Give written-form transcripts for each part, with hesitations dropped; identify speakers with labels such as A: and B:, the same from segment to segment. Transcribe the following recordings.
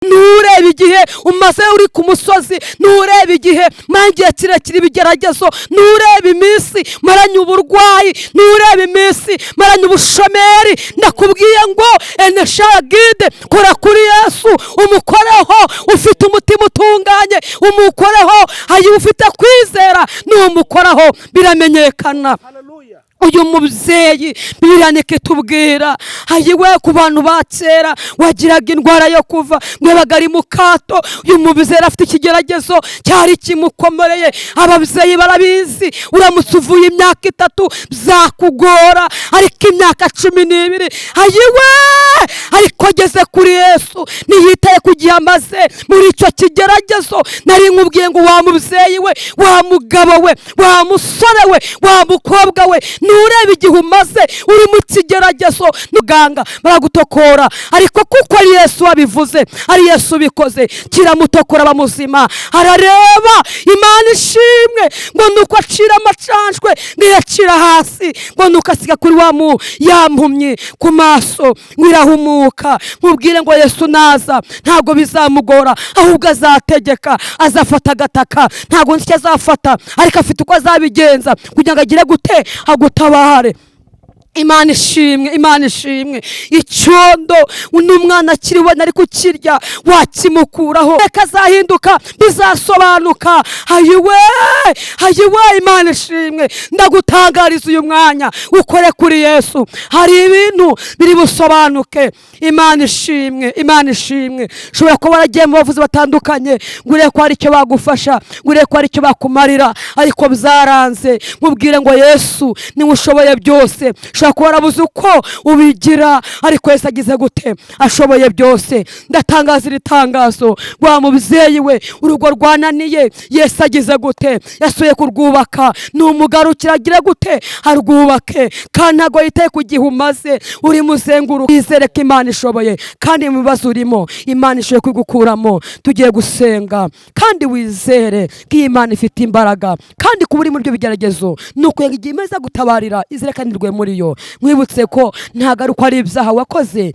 A: Nturebe igihe umaze uri ku musozi, nturebe igihe mangiye kirekire ibigeragezo, nturebe iminsi maranye uburwayi, nturebe iminsi maranye ubushomeri. Ndakubwiye ngo eneshagide, kora kuri Yesu, umukoreho ufite umutima utunganye, umukoreho hayiwe ufite kwizera, numukoraho biramenyekana. Uyu mubyeyi, Bibiliya niko itubwira. Hayiwe, ku bantu ba kera wagiraga indwara yo kuva ngo yabaga ari mu kato. Uyu mubyeyi afite ikigeragezo cyari kimukomereye. Ababyeyi barabizi, uramutse uvuye imyaka 3 byakugora, ariko imyaka 12, hayiwe! Ariko ageze kuri Yesu, ntiyitaye ku gihe amaze muri icyo kigeragezo. Nari nkubwiye ngo wa mubyeyi we, wa mugabo we, wa musore we, wa mukobwa we, nturebe igihe umaze uri mu kigeragezo. Muganga baragutokora, ariko kuko ari Yesu wabivuze, ari Yesu ubikoze, kiramutokora bamuzima, arareba. Imana ishimwe. Ngo nuko acira amacanshwe, ntiyacira hasi, ngo nuko asiga kuri wa mu yampumyi ku maso, ngo irahumuka. Nkubwire ngo Yesu naza ntabwo bizamugora, ahubwo azategeka, azafata agataka, ntabwo nzi icyo azafata, ariko afite uko azabigenza kugira ngo agire gute? Agutabare. Imana ishimwe, Imana ishimwe. Icyondo n'umwana akiribona ari kukirya, wakimukuraho, reka azahinduka, bizasobanuka. Hayiwe, hayiwe, Imana ishimwe. Ndagutangariza uyu mwanya, ukore kuri Yesu, hari ibintu biri busobanuke. Imana ishimwe, Imana ishimwe. Ushobora kuba waragiye mu bavuzi batandukanye ngo urebe ko hari icyo bagufasha, ngo urebe ko hari icyo bakumarira, ariko byaranze. Nkubwire ngo Yesu niwe ushoboye byose. Ushobora kuba warabuze uko ubigira, ariko Yesu agize gute? Ashoboye byose. Ndatangaza iri tangazo: wa mubyeyi we, urugo rwananiye, Yesu agize gute? Yasuye kurwubaka. Ni umugarukira, agire gute? Arwubake. Kandi ntabwo yitaye ku gihe umaze uri muzenguruka. Yizere ko Imana ishoboye, kandi mu bibazo urimo Imana ishoboye kubigukuramo. Tugiye gusenga, kandi wizere ko iyi Imana ifite imbaraga, kandi kuba uri muri ibyo bigeragezo ni ukuyenga igihe imaze gutabarira, izere kandi irwe muri yo. Mwibutse ko ntabwo ari uko ari ibyaha wakoze,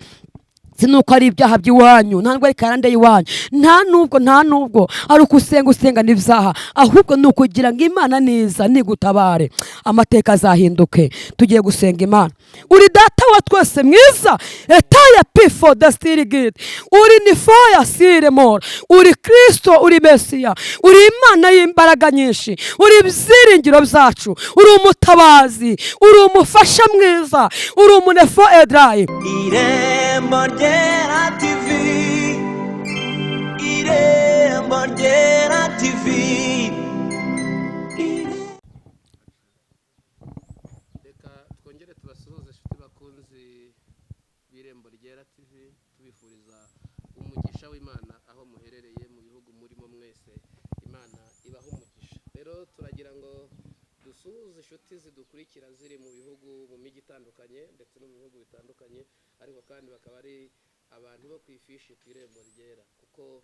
A: si nuko ari ibyaha by'iwanyu, nta nubwo ari karande y'iwanyu, nta nubwo ari uko usenga usenga n'ibyaha, ahubwo ni ukugira ngo Imana niza nigutabare, amateka azahinduke. Tugiye gusenga Imana. Uri Data wa twese mwiza, etaya pifo dasirigidi, uri ni foya siremora, uri Kirisito, uri Mesiya, uri Imana y'imbaraga nyinshi, uri ibyiringiro byacu, uri umutabazi, uri umufasha mwiza, uri umunefo edarayi.
B: Irembo Ryera TV, Irembo Ryera TV.
C: Reka twongere tubasuhuze, inshuti bakunzi b'Irembo Ryera TV, tubifuriza umugisha w'Imana aho muherereye mu bihugu murimo mwese. Imana ibaha umugisha. Rero turagira ngo dusuhuze inshuti zidukurikira ziri mu bihugu, mu mijyi itandukanye ndetse no mu bihugu bitandukanye, ariko kandi bakaba ari abantu bo ku ifishi ku Irembo Ryera, kuko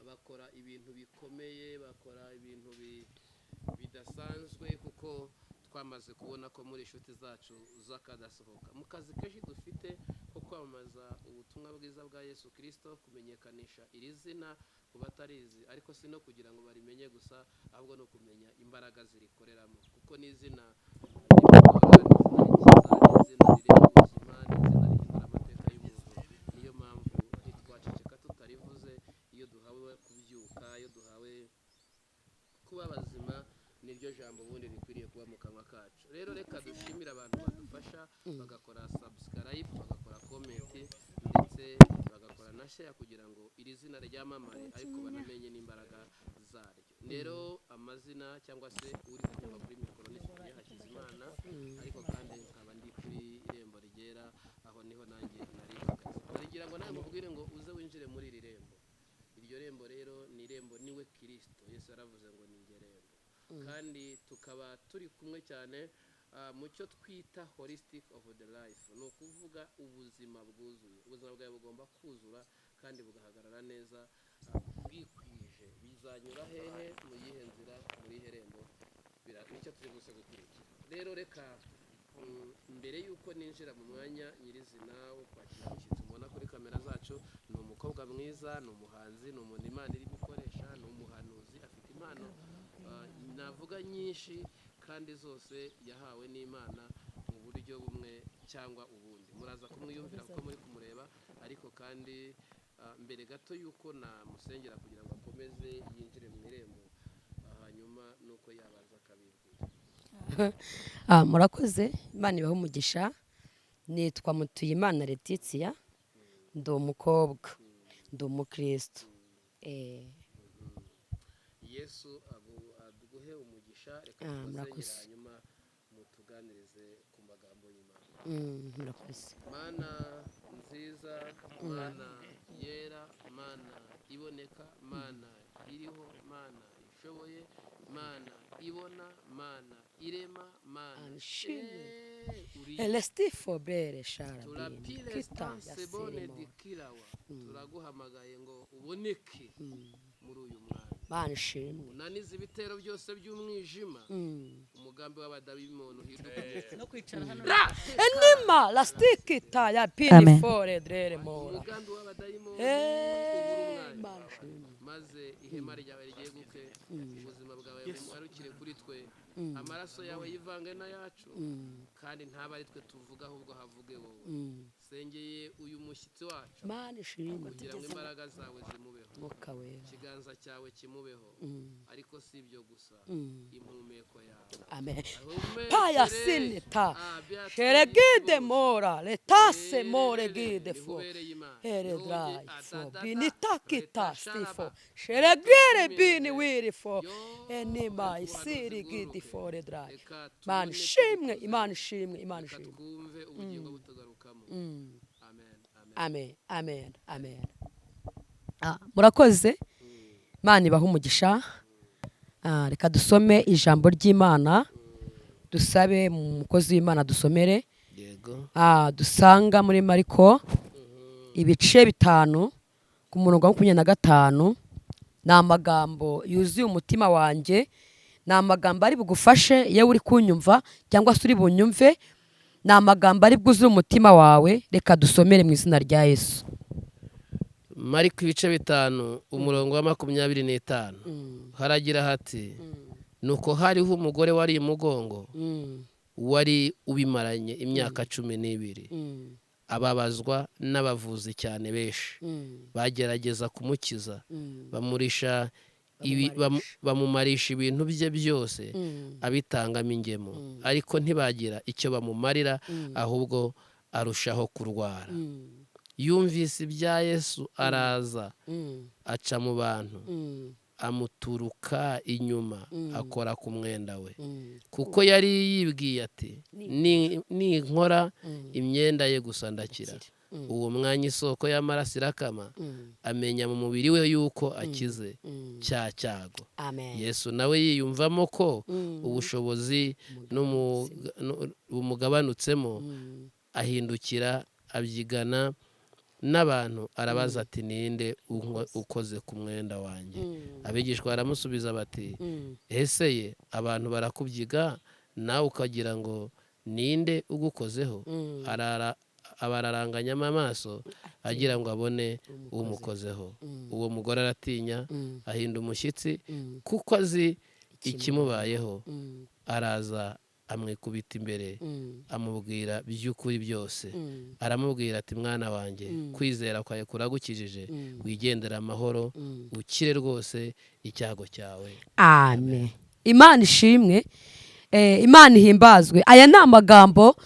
C: bakora ibintu bikomeye, bakora ibintu bidasanzwe, kuko twamaze kubona ko muri inshuti zacu z'akadasohoka mu kazi kenshi dufite ko kwamamaza ubutumwa bwiza bwa Yesu Kirisito, kumenyekanisha iri zina ku batarizi, ariko si no kugira ngo barimenye gusa, ahubwo no kumenya imbaraga zirikoreramo, kuko ni izina rivura, ni izina rikiza, ni izina rirema ubuzima, ni izina rihindura amateka y'umuntu. Niyo mpamvu ntitwaceceka tutarivuze. Iyo duhawe kubyuka, iyo duhawe kuba bazima, niryo jambo ubundi rikwiriye kuba mu kanwa kacu. Rero reka dushimire abantu badufasha, bagakora subscribe, bagakora comment, ndetse bagakora na share, kugira ngo iri zina ryamamare, ariko banamenye n'imbaraga zaryo. Rero amazina cyangwa se uri kuva kuri mikoro ni Cyprien Hakizimana, ariko kandi nkaba ndi kuri Irembo Ryera, aho niho nanjye nari mpagaze. Ndagira ngo nawe mubwire ngo uze winjire muri iri rembo. Iryo rembo rero ni irembo niwe Kirisito. Yesu yaravuze ngo ni njye rembo. Kandi tukaba turi kumwe cyane mu cyo twita holistic of the life, ni ukuvuga ubuzima bwuzuye. Ubuzima bwawe bugomba kuzura kandi bugahagarara neza, bwikwije. Bizanyura hehe? Mu yihe nzira? Muri ihe rembo? Nicyo turi buze gukurikira. Rero reka mbere y'uko ninjira mu mwanya nyirizina wo kwakira umushyitsi Mubona kuri kamera zacu ni umukobwa mwiza, ni umuhanzi, ni umuntu Imana iri gukoresha, ni umuhanuzi, afite impano navuga nyinshi kandi zose yahawe n'Imana mu buryo bumwe cyangwa ubundi. Muraza kumwiyumvira kuko muri kumureba, ariko kandi mbere gato y'uko namusengera kugira ngo akomeze yinjire mu irembo, hanyuma nuko yabanza akabibwira.
A: Murakoze, Imana ibahe umugisha. Nitwa Mutuyimana Letitia, ndi umukobwa, ndi umukristo.
C: Yesu aguhe umugisha. Reka
A: Ah,
C: tubasengere,
A: murakoze.
C: hanyuma mutuganirize ku magambo y'Imana.
A: Murakoze.
C: Mana nziza, Mana yera, Mana iboneka, Mana iriho, Mana ishoboye, Mana ibona, Mana irema, Mana
A: Anshimwe.
C: Uri
A: Elestifo bere sharabini
C: turapire
A: kita
C: stanse bone
A: yasirimo.
C: dikirawa, turaguhamagaye ngo uboneke muri uyu mwanya,
A: Mana ishimwe.
C: unanize ibitero byose by'umwijima, umugambi w'abadayimoni uhinduke
D: No kwicara hano.
A: Enima lastikita ya pini
D: Amen.
A: fore drere mora.
C: Umugambi w'abadayimoni
A: Eh,
C: ubura umwanya,
A: Imana ishimwe.
C: maze ihema ryawe ryeguke, ubuzima bwawe bugarukire kuri twe, amaraso yawe yivange n'ayacu, kandi ntabe ari twe tuvuga ahubwo havuge wowe. Sengeye uyu mushyitsi wacu
A: Mana ishimwe.
C: kugira ngo imbaraga zawe zimubeho,
A: Mwuka wera.
C: ikiganza cyawe kimubeho, ariko si ibyo gusa, impumeko yawe.
A: Amen.
C: Ahumekere,
A: Paya sinita.
C: ah, Beatrice
A: Sheregide
C: bose.
A: mora letase more gide fo.
C: Nihubereye Imana.
A: Here
C: Niho
A: drai
C: nge-
A: fo.
C: adadada,
A: Binita kita
C: reta
A: stifo.
C: sharaba.
A: Sheregire bini wiri fo.
C: Yo,
A: Enima
C: reka
A: isiri
C: ubuhanuzi
A: gidi
C: bwuruke.
A: fore drai.
C: Reka
A: Mana
C: tubone
A: ishimwe,
C: tubikoze.
A: Imana ishimwe, Imana
C: Reka
A: ishimwe.
C: twumve ubugingo butugarukamo. Amen, amen.
A: Amen, amen, amen. Murakoze, Imana ibahe umugisha. Reka dusome ijambo ry'Imana, dusabe umukozi w'Imana dusomere.
C: Yego.
A: Dusanga muri Mariko ibice 5 ku murongo wa 25. Ni amagambo yuzuye umutima wanjye, ni amagambo ari bugufashe yewe uri kunyumva cyangwa se uri bunyumve, ni amagambo ari bwuzuye umutima wawe. Reka dusomere mu izina rya Yesu.
C: Mariko ibice 5 umurongo wa 25 haragira hati: nuko hariho umugore wari imugongo, wari ubimaranye imyaka 12, ababazwa n'abavuzi cyane benshi, bagerageza kumukiza, bamurisha bamumarisha ibintu bye byose abitangamo ingemo, ariko ntibagira icyo bamumarira, ahubwo arushaho kurwara. Yumvise ibya Yesu araza, aca mu bantu, amuturuka inyuma, akora ku mwenda we, kuko yari yibwiye ati: Ninkora imyenda ye gusa ndakira. Uwo mwanya isoko y'amaraso irakama, amenya mu mubiri we yuko akize cya cyago.
A: Amen.
C: Yesu nawe yiyumvamo ko ubushobozi bumugabanutsemo, ahindukira abyigana n'abantu, arabaza ati: ninde ukoze ku mwenda wanjye? Abigishwa baramusubiza bati: ese ye, abantu barakubyiga nawe ukagira ngo ninde ugukozeho? Abararanganyamo amaso agira ngo abone umukozeho. Uwo mugore aratinya, ahinda umushyitsi, kuko azi ikimubayeho, araza amwikubita imbere, amubwira by'ukuri byose. Aramubwira ati: mwana wanjye, kwizera kwawe kuragukijije, wigendera amahoro, ukire rwose icyago cyawe.
A: Amen. Imana ishimwe, Imana ihimbazwe. Aya ni amagambo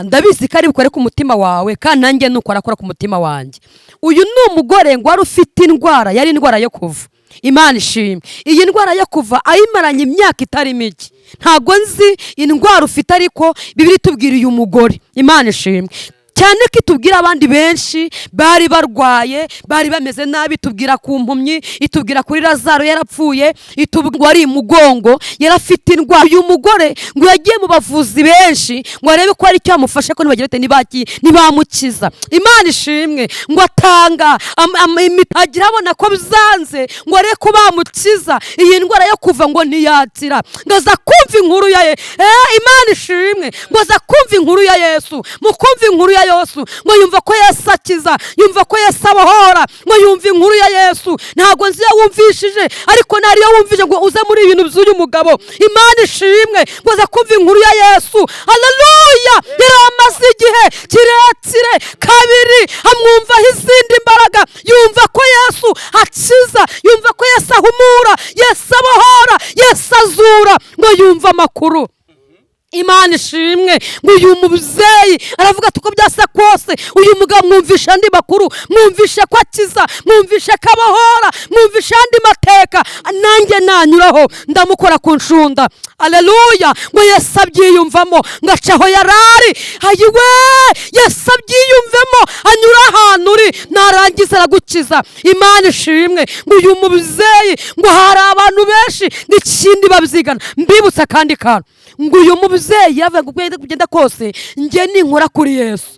A: ndabizi ko ari bukore ku mutima wawe, kandi nanjye nuko arakora ku mutima wanjye. Uyu ni umugore ngo wari ufite indwara, yari indwara yo kuva. Imana ishimwe. Iyi ndwara yo kuva ayimaranye imyaka itari mike. Ntabwo nzi indwara ufite, ariko Bibiliya itubwira uyu mugore. Imana ishimwe. Cyane ko itubwira abandi benshi bari barwaye, bari bameze nabi, itubwira ku mpumyi, itubwira kuri Lazaro yarapfuye, itubwira ngo ari imugongo, yarafite indwara. Uyu mugore ngo yagiye mu bavuzi benshi ngo arebe ko hari icyo yamufasha, ko nibagira ate ntibamukiza. Imana ishimwe. Ngo atanga agira abona ko byanze, ngo arebe ko bamukiza iyi ndwara yo kuva, ngo ntiyakira. Ngo aza kumva inkuru ya Imana ishimwe. Ngo aza kumva inkuru ya Yesu. Mu kumva inkuru ya Yesu, ngo yumva ko Yesu akiza, yumva ko Yesu abohora, ngo yumva inkuru ya Yesu. Ntabwo nzi iyo wumvishije, ariko ntari iyo wumvise ngo uze muri ibintu by'uyu mugabo. Imana ishimwe ngo aze kumva inkuru ya Yesu. Haleluya! Yari amaze igihe kirekire kabiri amwumvaho izindi mbaraga, yumva ko Yesu akiza, yumva ko Yesu ahumura, Yesu abohora, Yesu azura, ngo yumva amakuru. Imana ishimwe ngo uyu mubyeyi aravuga ati uko byasa kose uyu mugabo mwumvisha andi makuru, mwumvishe ko akiza, mwumvishe ko abohora, mwumvishe andi mateka, nanjye nanyuraho ndamukora ku nshunda. Haleluya! Ngo Yesu abyiyumvamo, ngo aca aho yarari, ayiwe Yesu abyiyumvemo, anyura ahantu uri, narangiza aragukiza. Imana ishimwe ngo uyu mubyeyi ngo hari abantu benshi ngo ikindi babyigana. Mbibutsa kandi kantu, ngo uyu mubyeyi yavuga ngo uko kugenda kose njye ninkora kuri Yesu,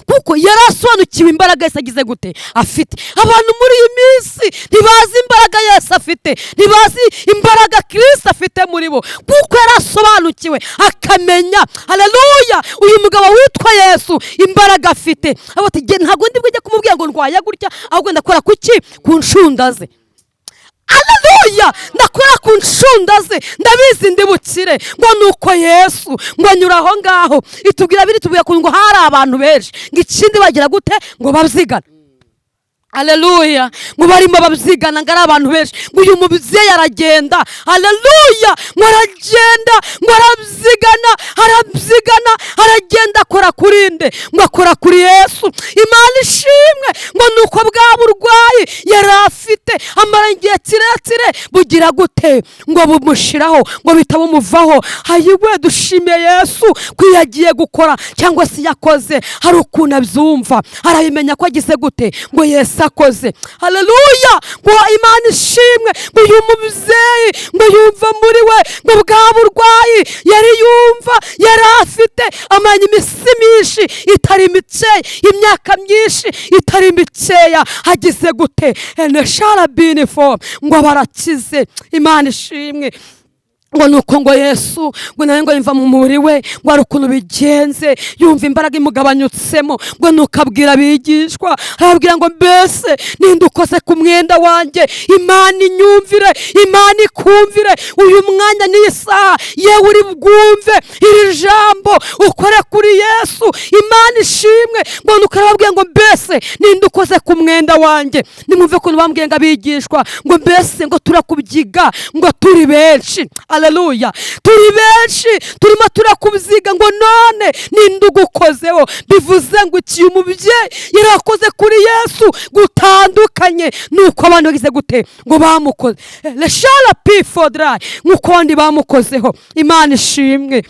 A: kuko yari asobanukiwe imbaraga Yesu agize gute afite. Abantu muri iyi minsi ntibazi imbaraga Yesu afite, ntibazi imbaraga Kristo afite muri bo, kuko yari asobanukiwe akamenya. Haleluya! Uyu mugabo witwa Yesu imbaraga afite, ati ntabwo ndi bujye kumubwira ngo ndwaye gutya, ahubwo ndakora kuki ku nshunda ze. Haleluya! Ndakora ku nshunda ze, ndabizi ndi bukire. Ngo nuko Yesu ngo anyura aho ngaho, itubwira biri tubwira ngo hari abantu benshi, ngo ikindi bagira gute ngo babyigana. Haleluya! Ngo barimo babyigana, ngo ari abantu benshi, ngo uyu mubyeyi aragenda. Haleluya! Ngo aragenda, ngo arabyigana, arabyigana, aragenda akora kuri nde? Ngo akora kuri Yesu. Imana ishimwe ngo nuko bwa burwayi yari afite amara igihe kirekire bugira gute ngo bumushiraho, ngo bitabumuvaho. Ayiwe, dushimiye Yesu ko iyo agiye gukora cyangwa se yakoze hari ukuntu abyumva, arabimenya ko agize gute ngo Yesu akoze. Haleluya! Ngo Imana ishimwe ngo uyu mubyeyi ngo yumva muri we ngo bwa burwayi yari yumva yari afite amanya iminsi myinshi itari mikeya, imyaka myinshi itari mikeya, agize gute eneshara binifo ngo barakize. Imana ishimwe ngo nuko ngo Yesu ngo nawe ngo yumva mu mubiri we ngo ari ukuntu bigenze, yumva imbaraga imugabanyutsemo, ngo nuko abwira abigishwa, arababwira ngo mbese ninde ukoze ku mwenda wanjye? Imana inyumvire, Imana ikumvire, uyu mwanya n'isaha yewe uri bwumve iri jambo, ukore kuri Yesu. Imana ishimwe ngo nuko arababwira ngo mbese ninde ukoze ku mwenda wanjye? Nimwumve ukuntu bambwiye ngo abigishwa ngo mbese ngo turakubyiga ngo turi benshi. Haleluya! Turi benshi turimo turakubyiga, ngo none ninde ugukozeho? Bivuze ngo iki umubyeyi yarakoze kuri Yesu gutandukanye nuko abantu bagize gute ngo bamukoze leshara pifodra, nkuko abandi bamukozeho. Imana ishimwe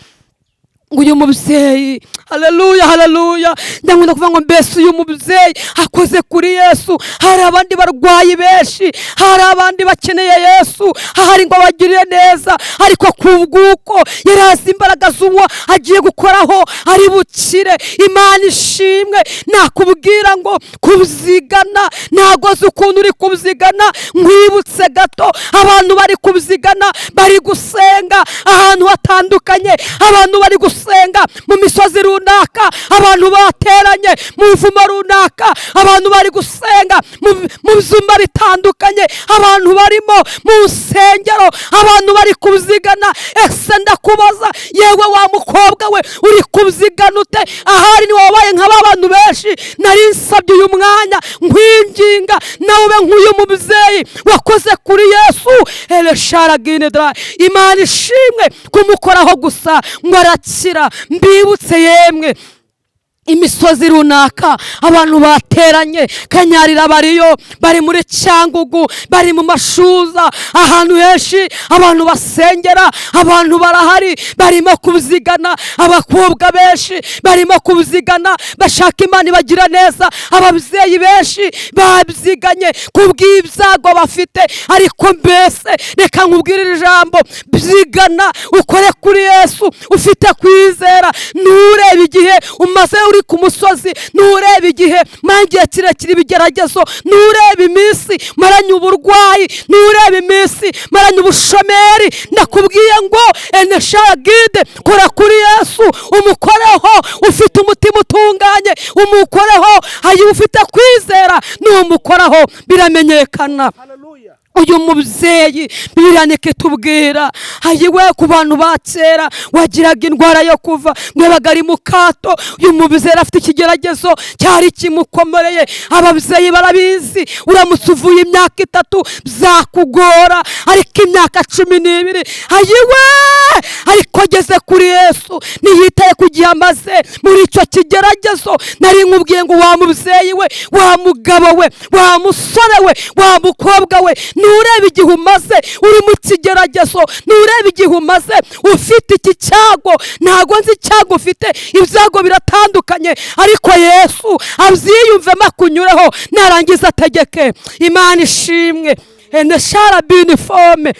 A: ngo uyu mubyeyi, haleluya, haleluya, ndakunda kuvuga ngo mbese uyu mubyeyi akoze kuri Yesu. Hari abandi barwayi benshi, hari abandi bakeneye Yesu, hari ngo abagirire neza, ariko kubw'uko yari azi imbaraga z'uwo agiye gukoraho ari bukire. Imana ishimwe, nakubwira ngo kubyigana ntabwo azi ukuntu uri kubyigana. Nkwibutse gato, abantu bari kubyigana bari gusenga ahantu hatandukanye, abantu bari gusenga mu misozi runaka, abantu bateranye mu buvumo runaka, abantu bari gusenga mu byumba bitandukanye, abantu barimo mu nsengero, abantu bari kubyigana. Ese ndakubaza yewe wa mukobwa we, uri kubyigana ute? Ahari ni wabaye nka abantu benshi. Nari nsabye uyu mwanya nkwinginga nawe ube nk'uyu mubyeyi wakoze kuri Yesu. Elesharagine. Imana ishimwe kumukoraho gusa ngo arakira. Mbibutse yemwe imisozi runaka abantu bateranye, Kanyarira bariyo, bari muri Cyangugu, bari mu mashuza, ahantu henshi abantu basengera, abantu barahari barimo kubyigana, abakobwa benshi barimo kubyigana bashaka Imana ibagira neza, ababyeyi benshi babyiganye kubw'ibyago bafite. Ariko mbese reka nkubwire ijambo, byigana ukore kuri Yesu ufite kwizera, nturebe igihe umaze uri uri ku musozi, ntureba igihe maranye igihe kirekire ibigeragezo, ntureba iminsi maranye uburwayi, ntureba iminsi maranye ubushomeri. Ndakubwiye ngo eneshagide, kora kuri Yesu, umukoreho ufite umutima utunganye, umukoreho hayiba ufite kwizera, numukoraho biramenyekana. Uyu mubyeyi Bibiliya niko itubwira, hayiwe ku bantu ba kera wagiraga indwara yo kuva ngo yabaga ari mu kato. Uyu mubyeyi afite ikigeragezo cyari kimukomereye, ababyeyi barabizi, uramutse uvuye imyaka 3 byakugora, ariko imyaka 12 hayiwe, ariko ageze kuri Yesu ntiyitaye ku gihe amaze muri icyo kigeragezo. Nari nkubwiye ngo wa mubyeyi we, wa mugabo we, wa musore we, wa mukobwa we, nureba igihe umaze uri mu kigeragezo, nureba igihe umaze ufite iki cyago. Ntago nzi icyago ufite, ibyago biratandukanye, ariko Yesu abyiyumvemo akunyureho, narangiza ategeke. Imana ishimwe. Eneshara biniforme.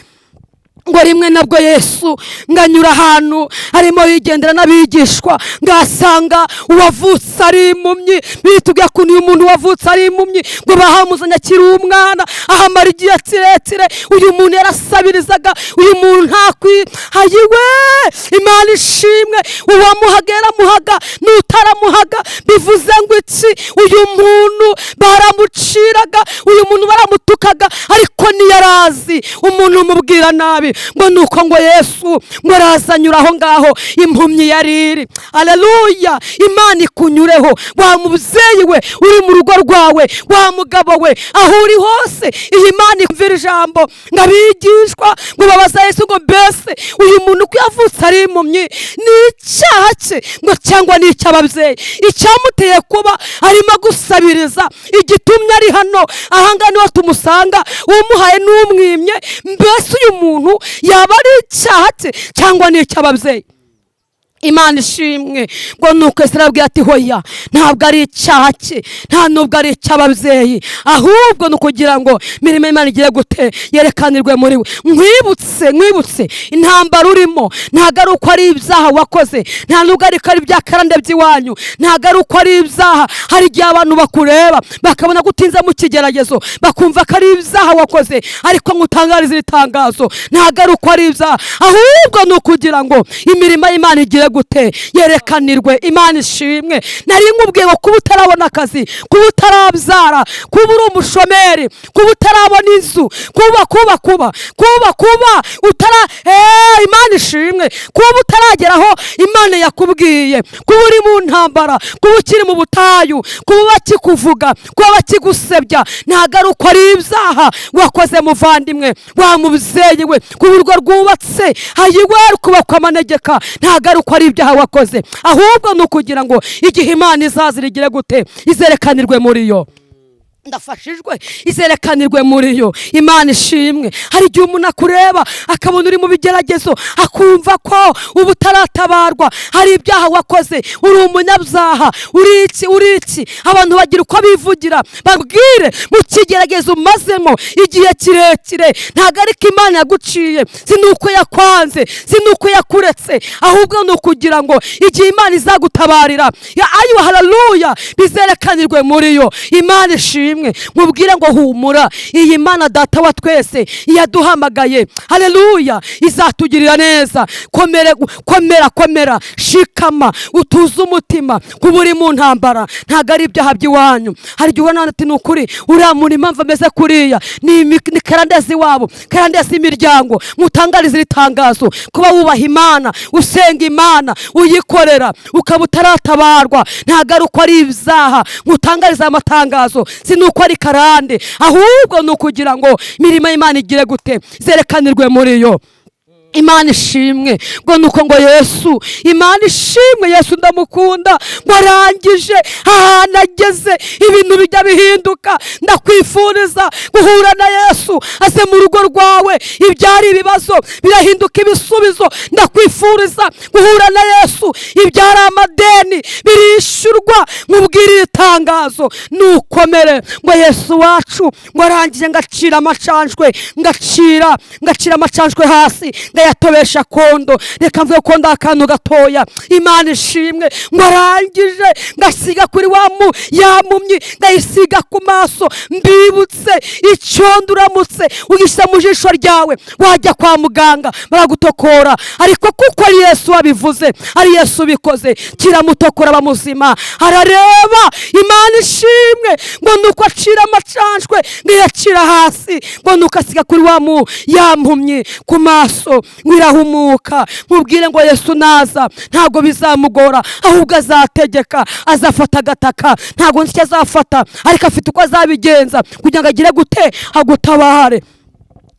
A: Ngo rimwe nabwo Yesu nganyura ahantu arimo yigendera n'abigishwa, ngasanga uwavutse ari impumyi. Bitubwiye ukuntu uyu muntu wavutse ari impumyi ngo bahamuzanye akiri umwana, ahamara igihe kirekire. Uyu muntu yarasabirizaga, uyu muntu ntakwi hayiwe. Imana ishimwe, uwamuhaga yaramuhaga n'utaramuhaga. Bivuze ngo iki? Uyu muntu baramuciraga, uyu muntu baramutukaga, ariko ntiyarazi umuntu umubwira nabi. Ngo nuko ngo Yesu ngo arazanyura aho ngaho impumyi yariri. Haleluya, Imana ikunyureho wa mubyeyi we uri mu rugo rwawe, wa mugabo we, aho uri hose, iyi Imana ikumvira ijambo. Ngo abigishwa ngo babaza Yesu ngo mbese uyu muntu uko yavutse ari impumyi ni icyaha cye ngo cyangwa ni icy'ababyeyi? Icyamuteye kuba arimo gusabiriza, igitumye ari hano ahangaha niho tumusanga, umuhaye n'umwimye, mbese uyu muntu yaba ari icyaha cye cyangwa ni icy'ababyeyi? Imana ishimwe. Ngo nuko Yesu arabwira ati hoya, ntabwo ari icyaha cye, nta nubwo ari icy'ababyeyi, ahubwo ni ukugira ngo imirimo y'Imana igiye gute yerekanirwe muri we. Nkwibutse intambara urimo ntabwo ari uko ari ibyaha wakoze, nta nubwo ari ko ari ibyakarande by'iwanyu, ntabwo ari uko ari ibyaha. Hari igihe abantu bakureba bakabona ko utinze mu kigeragezo, bakumva ko ari ibyaha wakoze, ariko nkutangarize iri tangazo, ntabwo ari uko ari ibyaha, ahubwo ni ukugira ngo imirimo y'Imana igiye gute yerekanirwe. Imana ishimwe. Nari nkubwiye ngo kuba utarabona akazi, kuba utarabyara, kuba uri umushomeri, kuba utarabona inzu, kuba kuba kuba kuba kuba utara Imana ishimwe, kuba utarageraho Imana yakubwiye, kuba uri mu ntambara, kuba ukiri mu butayu, kuba bakikuvuga, kuba bakigusebya, ntabwo ari uko ari ibyaha wakoze muvandimwe, wa mubyeyi we, kuba urwo rwubatse hayiwe rukubakwa amanegeka, ntabwo ari uko ari ibyaha wakoze, ahubwo ni ukugira ngo igihe Imana izaza rigire gute izerekanirwe muri yo. Ndafashijwe, izerekanirwe muri yo. Imana ishimwe. Hari igihe umuntu akureba akabona uri mu bigeragezo, akumva ko ubu utaratabarwa, hari ibyaha wakoze, uri umunyabyaha, uri iki, uri iki. Abantu bagira uko bivugira, babwire mu kigeragezo umazemo igihe kirekire, ntabwo ariko Imana yaguciye, si nuko yakwanze, si nuko yakuretse, ahubwo ni ukugira ngo igihe Imana izagutabarira, ayiwa haleluya, bizerekanirwe muri yo. Imana ishimwe. Mubwire ngo humura, iyi Mana data wa twese yaduhamagaye, haleluya, izatugirira neza. Komere, komera, komera, shikama, utuze umutima, kuba uri mu ntambara ntabwo ari ibyaha by'iwanyu. Hari igihe ubona ati ni ukuri uriya muntu impamvu ameze kuriya ni karandezi wabo, karandezi imiryango. Mutangarize iri tangazo, kuba wubaha Imana, usenga Imana, uyikorera, ukaba utaratabarwa, ntabwo ari uko ari ibyaha. Mutangarize amatangazo, si nuko ari karande, ahubwo ni ukugira ngo imirimo y'Imana igire gute zerekanirwe muri yo. Imana ishimwe. Ngo nuko ngo Yesu, Imana ishimwe, Yesu ndamukunda, ngo arangije ahantu ageze ibintu bijya bihinduka. Ndakwifuriza guhura na Yesu, aze mu rugo rwawe, ibyari ibibazo birahinduka ibisubizo. Ndakwifuriza guhura na Yesu, ibyari amadeni birishyurwa. Nkubwire iri tangazo, nukomere. Ngo Yesu wacu ngo arangije ngacira amacanjwe, ngacira amacanjwe hasi, Ngayatobesha kondo. Reka mvuge ko akantu gatoya. Imana ishimwe. Ngo arangije ngasiga kuri wa yamumyi, ngayisiga ku maso. Mbibutse, icyondo uramutse ugishyira mu jisho ryawe, wajya kwa muganga baragutokora, ariko kuko ari Yesu wabivuze, ari Yesu ubikoze, kiramutokora bamuzima, arareba. Imana ishimwe. Ngo nuko acira amacanshwe, ngayacira hasi, ngo nuko asiga kuri wa yampumyi ku maso, ngo irahumuka. Mubwire ngo Yesu naza ntabwo bizamugora, ahubwo azategeka, azafata agataka, ntabwo nzi icyo azafata, ariko afite uko azabigenza kugira ngo agire gute, agutabare.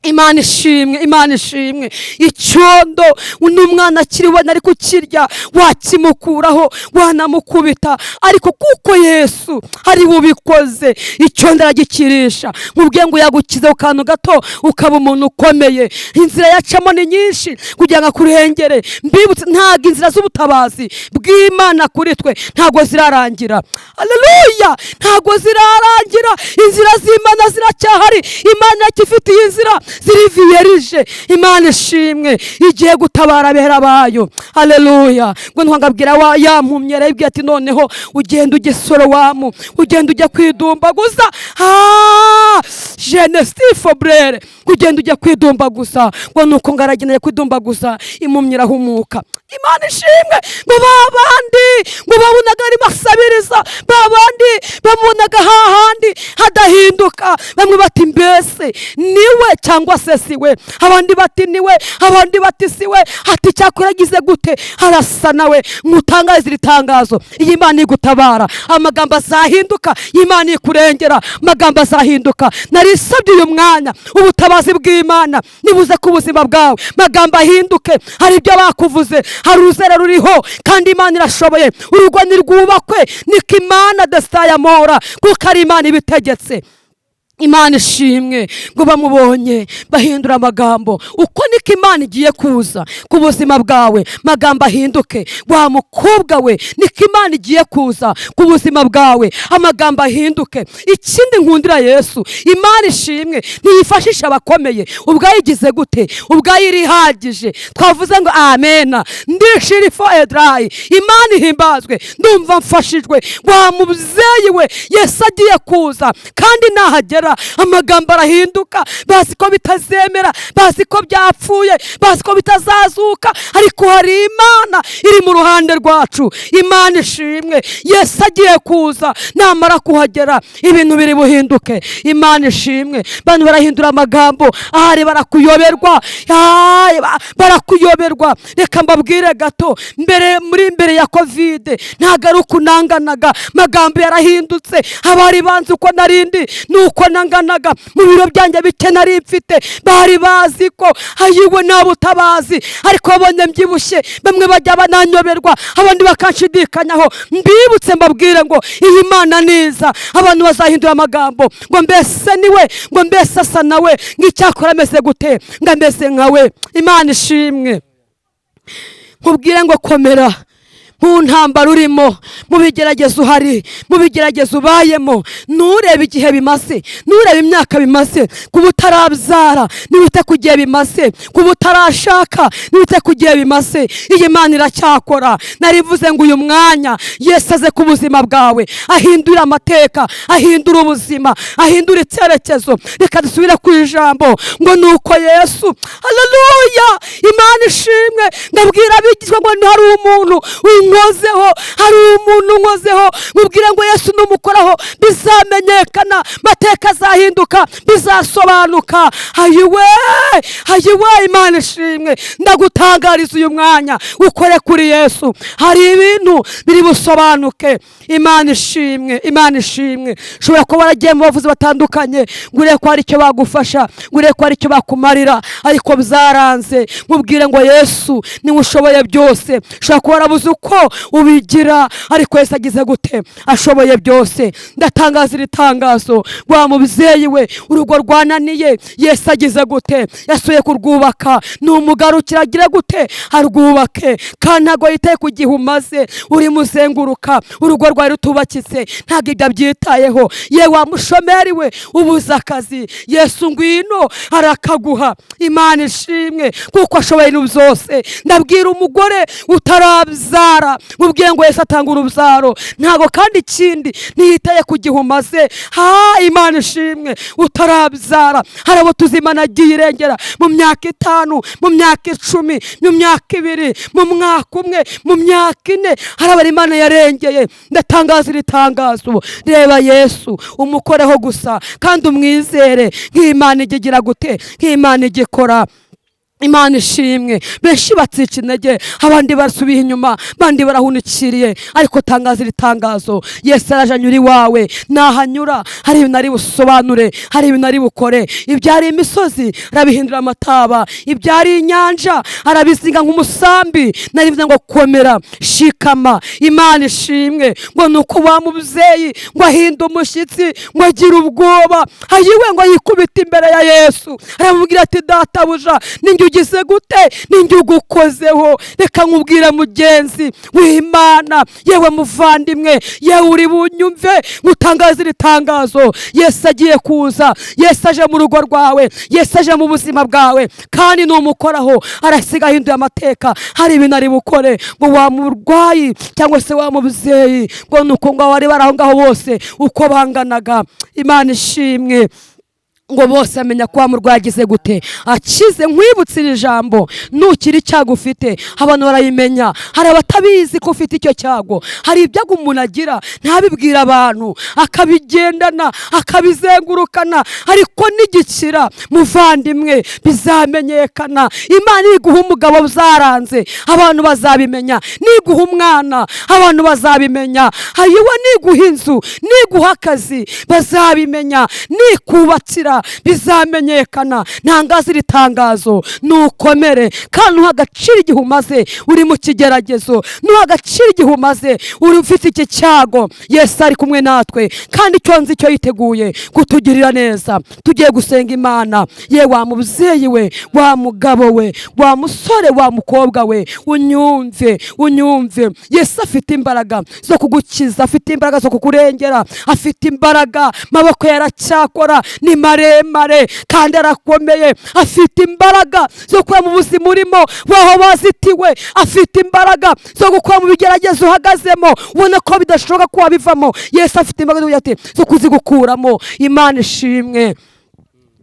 A: Imana ishimwe, Imana ishimwe. Icyondo n'umwana akiribona ari kukirya, wakimukuraho, wanamukubita, ariko kuko Yesu ari bubikoze, icyondo aragikirisha. Mubwiye ngo yagukiza ku kantu gato ukaba umuntu ukomeye. Inzira yacamo ni nyinshi kugira ngo akurengere. Mbibutse, ntabwo inzira z'ubutabazi bw'Imana kuri twe ntabwo zirarangira. Haleluya! Ntabwo zirarangira, inzira z'Imana ziracyahari. Imana iracyifitiye inzira ziri vierge. Imana ishimwe, igiye gutabara abera bayo. Haleluya! Ngo ntwangabwira wa yampumye, arabibwira ati noneho ugenda ujye Sorowamu, ugenda ujya kwidumbaguza. Jenestifo brere, ugenda ujya kwidumbaguza. Ngo nuko ngaragenda kwidumbaguza, impumyi irahumuka. Imana ishimwe. Ngo ba bandi ngo babonaga arimo asabiriza, ba bandi bamubonaga hahandi hadahinduka, bamwe bati mbese niwe cyangwa se siwe, abandi bati niwe, abandi bati siwe, ati cyakora agize gute, arasa nawe. Mutangarize iri tangazo: iyi Imana igutabara, amagambo azahinduka. Iyi Imana ikurengera, amagambo azahinduka. Narisabye uyu mwanya ubutabazi bw'Imana nibuze ku buzima bwawe, amagambo ahinduke. Hari ibyo bakuvuze, hari uruzera ruriho, kandi Imana irashoboye. Urugo nirwubakwe, niko Imana desitayamora, kuko ari Imana ibitegetse. Imana ishimwe. Ngo bamubonye bahindura amagambo. Uko niko Imana igiye kuza ku buzima bwawe, magambo ahinduke. Wa mukobwa we, niko Imana igiye kuza ku buzima bwawe, amagambo ahinduke. Ikindi nkundira Yesu, Imana ishimwe, ntiyifashisha abakomeye, ubwayigize gute, ubwayo irihagije. Twavuze ngo amena. Ndishirifo edarayi. Imana ihimbazwe. Ndumva mfashijwe. Wa mubyeyi we, Yesu agiye kuza, kandi nahagera amagambo arahinduka. Bazi ko bitazemera, bazi ko byapfuye, bazi ko bitazazuka, ariko hari Imana iri mu ruhande rwacu. Imana ishimwe. Yesu agiye kuza, namara kuhagera ibintu biri buhinduke. Imana ishimwe. Bantu barahindura amagambo, ahari barakuyoberwa, barakuyoberwa. Reka mbabwire gato, mbere muri mbere ya Covid ntabwo ari ukunanganaga, amagambo yarahindutse. Abari banzi uko narindi nuko nanganaga mu biro byanjye bike nari mfite, bari bazi ko ayiwe nta butabazi, ariko babonye mbyibushye, bamwe bajya bananyoberwa, abandi bakanshidikanyaho. Mbibutse mbabwire ngo iyi Mana niza, abantu bazahindura amagambo, ngo mbese niwe, ngo mbese asa nawe, ngo icyakora ameze gute, ngo ameze nkawe. Imana ishimwe. Nkubwire ngo komera mu ntambara urimo, mu bigeragezo uhari, mu bigeragezo ubayemo. Nturebe igihe bimaze, nturebe imyaka bimaze kuba utarabyara, ntiwite ku gihe bimaze kuba utarashaka, ntiwite ku gihe bimaze. Iyi Mana iracyakora. Narivuze ngo uyu mwanya Yesu aze ku buzima bwawe, ahindure amateka, ahindure ubuzima, ahindure icyerekezo. Reka dusubire ku ijambo. Ngo nuko Yesu, haleluya, Imana ishimwe, ndabwira abigishwa ngo hari umuntu unkozeho, hari umuntu unkozeho. Mubwire ngo Yesu numukoraho bizamenyekana, amateka azahinduka, bizasobanuka. Ayiwe, ayiwe, Imana ishimwe. Ndagutangariza uyu mwanya ukore kuri Yesu, hari ibintu biri busobanuke. Imana ishimwe, Imana ishimwe. Ushobora kuba waragiye mu bavuzi batandukanye ngo urebe ko hari icyo bagufasha, ngo urebe ko hari icyo bakumarira, ariko byaranze. Mubwire ngo Yesu niwe ushoboye byose. Ushobora kuba warabuze uko ubigira. Ariko Yesu agize gute? Ashoboye byose. Ndatangaza iri tangazo, wa mubyeyi we urugo rwananiye, Yesu agize gute? Yasuye kurwubaka. Numugarukira agire gute? Arwubake. Kandi ntabwo yitaye ku gihe umaze urimo uzenguruka urugo rwawe rutubakitse, ntabwo ibyo abyitayeho. Ye wa mushomeri we ubuze akazi, Yesu ngwino arakaguha. Imana ishimwe kuko ashoboye ibintu byose. Ndabwira umugore utarabyara, mubwiye ngo Yesu atanga urubyaro. Ntabwo kandi ikindi ntiyitaye ku gihe umaze. Ha, Imana ishimwe utarabyara. Hari abo tuzi Imana agiye irengera mu myaka 5, mu myaka 10, mu myaka 2, mu mwaka 1, mu myaka 4. Hari abari Imana yarengeye. Ndatangaza iri tangazo, reba Yesu umukoreho gusa kandi umwizere nk'Imana igira gute, nk'Imana igikora. Imana ishimwe. Benshi batsica intege, abandi barasubiye inyuma, abandi barahunikiriye, ariko tangaza iri tangazo, Yesu araje anyura iwawe. Nahanyura hari ibintu ari busobanure, hari ibintu ari bukore. Ibyari imisozi arabihindura amataba, ibyari inyanja arabizinga nk'umusambi. Narivuze ngo komera, shikama. Imana ishimwe. Ngo nuko wa mubyeyi ngo ahinde umushyitsi, ngo agire ubwoba, ayiwe ngo yikubite imbere ya Yesu, aramubwira ati databuja, ninjye ugize gute? Ninjye ugukozeho. Reka nkubwire mugenzi w'Imana, yewe muvandimwe, yewe uri bunyumve, ngutangaze iri tangazo, Yesu agiye kuza. Yesu aje mu rugo rwawe, Yesu aje mu buzima bwawe, kandi numukoraho arasiga ahinduye amateka. Hari ibintu ari bukore. Ngo wa murwayi cyangwa se wa mubyeyi, ngo nuko ngo abari bari aho ngaho bose uko banganaga, Imana ishimwe, ngo bose amenya ko wa murwayi agize gute? Akize. Nkwibutse iri jambo, nukira icyago ufite abantu barayimenya. Hari abatabizi ko ufite icyo cyago. Hari ibyago umuntu agira ntabibwire abantu, akabigendana, akabizengurukana, ariko nigikira muvandimwe bizamenyekana. Imana iguha umugabo byaranze, abantu bazabimenya. Niguha umwana, abantu bazabimenya. Hayiwe niguha inzu, niguha akazi, bazabimenya. Nikubakira bizamenyekana. Ntangaza iri tangazo, nukomere kandi uha agaciro igihe umaze uri mu kigeragezo, nuha agaciro igihe umaze uri ufite iki cyago. Yesu ari kumwe natwe, kandi icyo nzi cyo yiteguye kutugirira neza. Tugiye gusenga Imana. Ye wa mubyeyi we, wa mugabo we, wa musore, wa mukobwa we, unyumve, unyumve. Yesu afite imbaraga zo kugukiza, afite imbaraga zo kukurengera, afite imbaraga, maboko yaracyakora, ni maremare kandi arakomeye. Afite imbaraga zo kuba mu buzima urimo waho bazitiwe, afite imbaraga zo gukora mu bigeragezo uhagazemo ubona ko bidashoboka ko wabivamo. Yesu afite imbaraga zo kuzigukuramo. Imana ishimwe.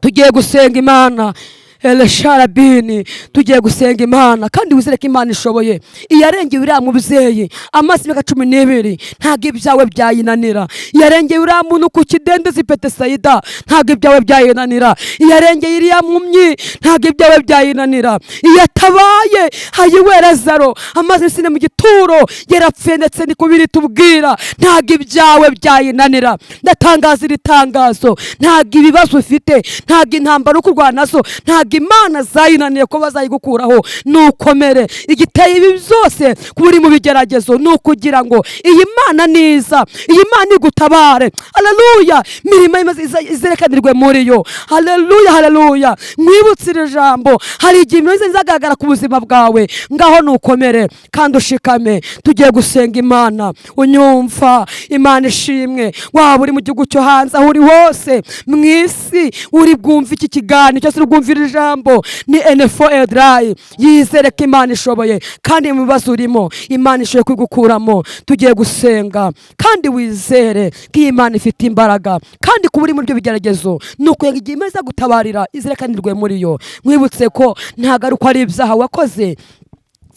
A: Tugiye gusenga Imana. Elesharabini, tugiye gusenga Imana kandi wizere ko Imana ishoboye. Iyarengeye uriya mubyeyi amaze imyaka 12, ntabwo ibyawe byayinanira. Iyarengeye uriya muntu ku kidendezi Betesayida, ntabwo ibyawe byayinanira. Iyarengeye iriya mpumyi, ntabwo ibyawe byayinanira. Iyatabaye hayiwe Lazaro amaze isine mu gituro yarapfuye, ndetse niko biri tubwira, ntabwo ibyawe byayinanira. Ndatangaza iri tangazo, ntabwo ibibazo ufite, ntabwo intambara uri kurwana nazo, ntabwo Imana zayinaniye ko bazayigukuraho. Nukomere. Igiteye ibi byose kuba uri mu bigeragezo ni ukugira ngo iyi Mana niza, iyi Mana igutabare. Haleluya. Mirimo izerekanirwe muri yo. Haleluya, haleluya. Mwibutse iri jambo, hari igihe imirimo izagaragara ku buzima bwawe. Ngaho nukomere kandi ushikame. Tugiye gusenga Imana. Unyumva, Imana ishimwe. Waba uri mu gihugu cyo hanze, aho uri hose mu isi, uri bwumve iki kiganiro cyose, uri bwumve iri jambo, ni Enefo Edrai. Yizere ko Imana ishoboye, kandi mu bibazo urimo Imana ishoboye kubigukuramo. Tugiye gusenga kandi wizere ko iyi Imana ifite imbaraga, kandi kuba uri muri ibyo bigeragezo ni ukugira igihe Imana izagutabarira izerekanirwe muri yo. Mwibutse ko ntabwo ari uko ari ibyaha wakoze,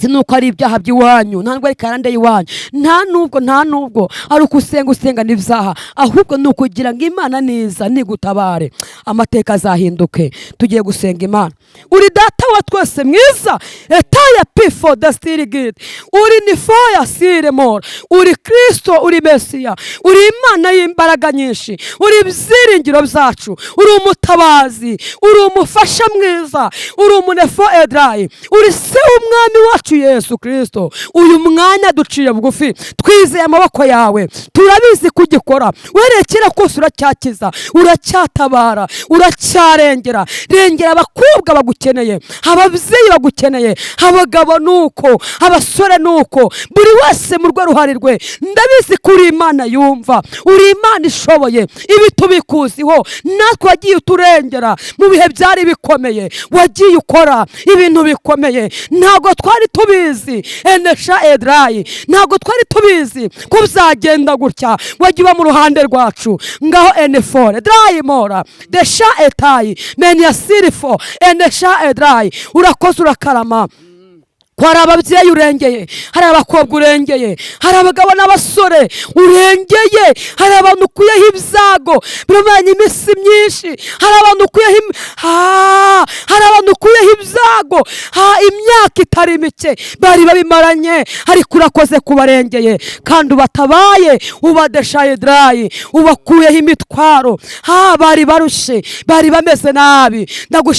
A: si nuko ari ibyaha by'iwanyu, nta nubwo ari karande y'iwanyu, nta nubwo ari uko usenga usenga n'ibyaha, ahubwo ni ukugira ngo Imana niza nigutabare amateka azahinduke. Tugiye gusenga Imana. Uri data wa twese mwiza, etaya pifo dastirigit, uri nifoya siremora, uri Kristo, uri Mesiya, uri Imana y'imbaraga nyinshi, uri ibyiringiro byacu, uri umutabazi, uri umufasha mwiza, uri umunefo edrayi, uri se w'umwami wacu wacu Yesu Kirisito, uyu mwanya duciye bugufi, twizeye amaboko yawe, turabizi ko ugikora. Werekera kose, uracyakiza, uracyatabara, uracyarengera. Rengera abakobwa bagukeneye, ababyeyi bagukeneye, abagabo nuko, abasore nuko, buri wese mu rwe ruhare rwe. Ndabizi ko uri Imana yumva, uri Imana ishoboye. Ibi tubikuziho natwe. Wagiye uturengera mu bihe byari bikomeye, wagiye ukora ibintu bikomeye. Ntabwo twari tubizi enesha edarayi, ntabwo twari tubizi ko bizagenda gutya. Wagiye uba mu ruhande rwacu. Ngaho enefore darayi mora desha etayi meniyasirifo enesha edarayi. Urakoze, urakarama. Ko hari ababyeyi urengeye, hari abakobwa urengeye, hari abagabo n'abasore urengeye, hari abantu ukuyeho ibyago biramanye iminsi myinshi, hari abantu ukuyeho hari abantu ukuyeho ibyago imyaka itari mike bari babimaranye, ariko urakoze kubarengeye kandi ubatabaye, ubadeshaye darayi, ubakuyeho imitwaro. Bari barushe, bari bameze nabi. Ndagushimira.